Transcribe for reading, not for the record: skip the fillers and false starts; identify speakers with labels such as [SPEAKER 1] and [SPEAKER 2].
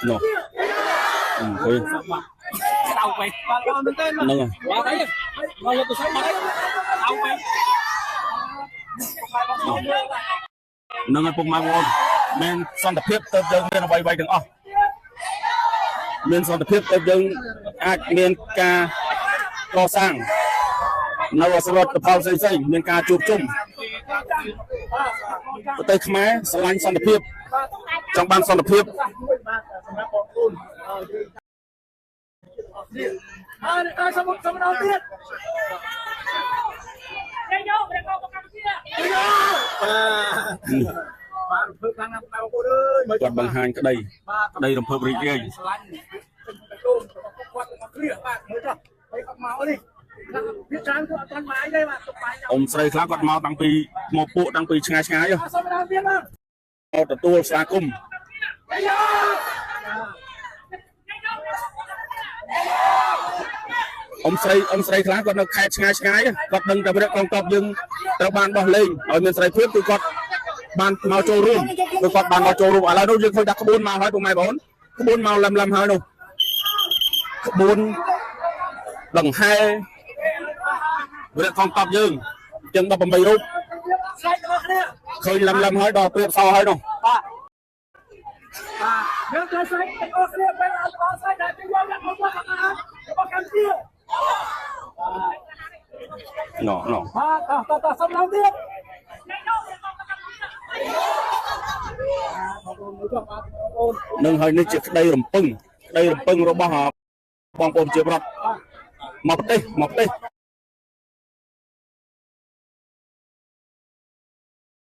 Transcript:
[SPEAKER 1] នោះអង្គុយ
[SPEAKER 2] ស្ដៅពេកបាទអរមែនទេ
[SPEAKER 1] ហ្នឹងហើយ
[SPEAKER 2] បាទអីមកយកទៅស្បាត់អីស្ដៅពេក
[SPEAKER 1] ហ្នឹងហើយពុកម៉ែបងប្អូនមានសន្តិភាពទៅយើងមានអ្វីៗទាំងអស់មានសន្តិភាពទៅយើងអាចមានការកសាងនៅអសរតផលផ្សេងៗមានការជួបជុំប្រទេសខ្មែរស្រឡាញ់សន្តិភាពចង់បានសន្តិភាព
[SPEAKER 3] បាទសម្រាប់បងប្អូនយើងអរអរសូមសូមដល់ទៀត
[SPEAKER 4] ជ័យយកព្រះកងកម្ពុជា
[SPEAKER 3] បាទបាទរំភើបខ្លាំងណាស់បងប្អូនអើយមើល
[SPEAKER 1] គាត់បង្ហាញក្តីក្តីរំភើបរីករាយ
[SPEAKER 3] ស្រឡាញ់ពេញបេះដូងរបស់គាត់ទាំងអស់គ្នាបាទមើលចុះហើយអត់មកនេះវាច្រើនគឺអត់ទាន់បាយទេបាទទុកបាយ
[SPEAKER 1] អ៊ំស្រីខ្លះគាត់មកតាំងពីមកពួកតាំងពីឆ្ងាយឆ្ងាយហ៎
[SPEAKER 3] សូមដល់ទៀតបាទ
[SPEAKER 1] មកទទួលស្វាគមន៍អ៊ំស្រីអ៊ំស្រីខ្លះគាត់នៅខេត្តឆ្ងាយឆ្ងាយគាត់ដឹងតែព្រះកងទ័ពយើងត្រូវបានដោះលែងឲ្យមានសេរីភាពគឺគាត់បានមកចូលរួមគឺគាត់បានមកចូលរួមឥឡូវនោះយើងឃើញថាក្បួនមកហើយពុកម៉ែបងប្អូនក្បួនមកលឹមលឹមហើយនោះក្បួនដង្ហែព្រះកងទ័ពយើងជាង18រូប
[SPEAKER 3] ស្រែកទាំងអស់គ្នា
[SPEAKER 1] ឃើញលឹមលឹមហើយដល់ព្រៀបសហើយនោះ
[SPEAKER 3] បាទបាទយើងត្រូវស្រែកទាំងអស់គ្នាពេលអត់អស់ស្រែកដល់ទីយករបស់របស់កម្ពុជា
[SPEAKER 1] ណណ
[SPEAKER 3] បាទតោះតោះតោះសូមឡើងទៀតបងប្អូនមើលចុះបាទបងប្អូន
[SPEAKER 1] នឹងហើយនេះជាក្តីរំពឹងក្តីរំពឹងរបស់បងប្អូនជាប្រដ្ឋមកប្រទេសមកប្រទេស